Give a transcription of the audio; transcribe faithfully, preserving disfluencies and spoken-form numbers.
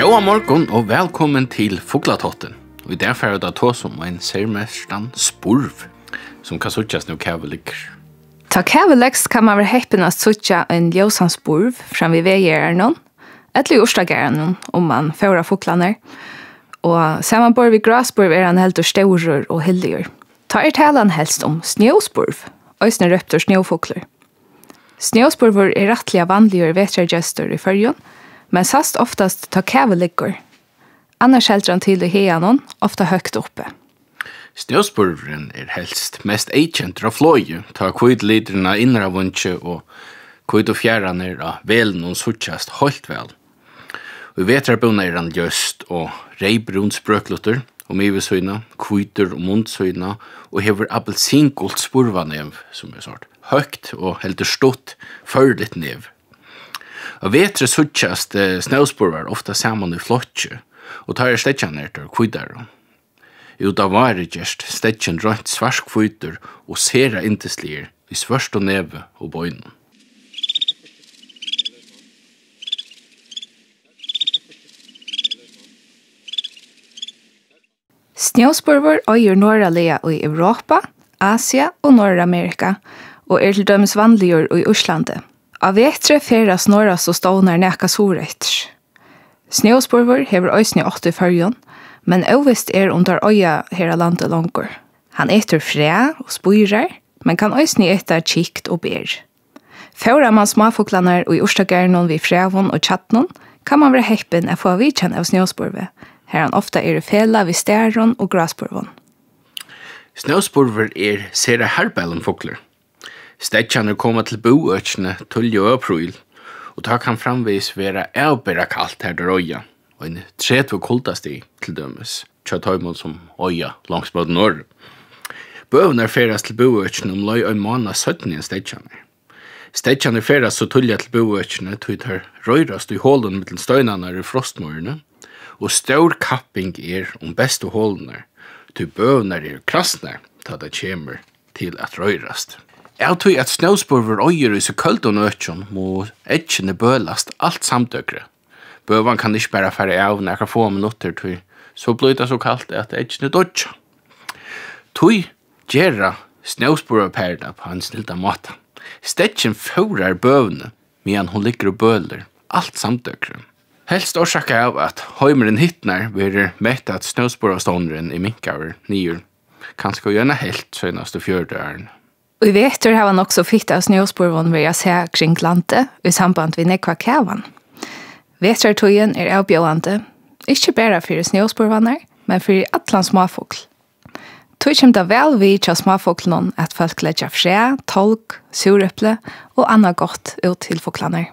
Góðan morgun og vælkomin til Fuglatáttin. Og í dag fara vit at tosa um ein sermerktan spurv, sum kann síggjast nú kavi liggur. Tá kavi legst, kann man vera heppin at síggja ein ljósan spurv fram við vegjaðaranum, ella í urtagarðinum, um man fóðrar fuglarnar. Og samanborið við gráspurv er hann heldur stórur og hilligur. Tá er talan helst um snjóspurv, eisini róptur snjófuglur. Snjóspurvur er rættiliga vanligur vetrargestur í Føroyum, men sæst oftast, tá kavi liggur. Annars heldur hann til í haganum, ofta høgt uppi. Snjóspurvurin er helst mest eyðkendur á flogið, tá hvítliturin á innara veingi og hvítu fjaðrarnar á velinum síggjast heilt væl. Í vetrarbúna er hann ljóst og reyðbrún sprøklutur um yvirsíðuna, hvítur um undirsíðuna og hevur appilsingult spurvanev, sum er sort høgt og heldur stutt, førligt nev. Á vetri síggjast, eh, snjóspurvar ofta saman í flokki, og tá eru steggjarnir teir hvítaru. Út á várið gerst steggin reint svarthvítur og sera yndisligur við svørtum nevi og beinum. Snjóspurvur eigur norðarlaga í Europa, Asia og Norðuramerika og er til dømis vanligur í Íslandi. Á vetri ferðast norðastu stovnar nakað suðureftir. Snjóspurvur hevur eisini átt í Føroyum, men óvist er, um teir eiga her á landi longur. Hann etur fræ og spírar, men kann eisini eta kykt og ber. Fóðrar mann smáfuglarnar í urtagarðinum við fræum og kjarnum, kann mann vera heppin at fáa vitjan av snjóspurvi, har hann ofta er í felag við starum og gráspurvum. Snjóspurvur er sera harðbalin fuglur. Steggjarnir koma til búøkini tíðliga í apríl, og tá kann framvegis vera avbera kalt har teir eiga, eini tretivu kuldastig til dømis, hjá teimum, sum eiga longst móti norður. Bøgurnar ferðast til búøkini umleið ein mánað seinni enn steggjarnir. Steggjarnir ferðast so tíðliga til búøkini, tí teir reiðrast í holum millum steinarnar í frostmýrini, og stór kapping er um bestu holurnar, tí bøgurnar eru krasnar, tá tað kemur til at reiðrast. Av tí at snjóspurvur eigur í so køldum økjum, mugu eggini bølast alt samdøgrið. Bøgan kann ikki bara fara av nakrar fáar minuttir, tí so blívur tað so kalt, at eggini doyggja. Tí gera snjóspurvarpar tað á ein snildan máta. Steggin fóðrar bøguna, meðan hon liggur og bølir alt samdøgrið. Helst orsakað av, at heimurin hitnar, verður mett, at snjóspurvastovnurin er minkaður niður, kanska í eina helvt seinastu fjøruti árini. Í vetur hava nokk so fitt av snjóspurvum verið at sæð kring landið í samband við nógva kavan. Vetrartíðin er avbjóðandi, ikki bara fyri snjóspurvarnar, men fyri allan smáfugl. Tí kemur tað væl við hjá smáfuglunum, at fólk leggja fræ, tálg, súrepli og annað gott út til fuglarnar.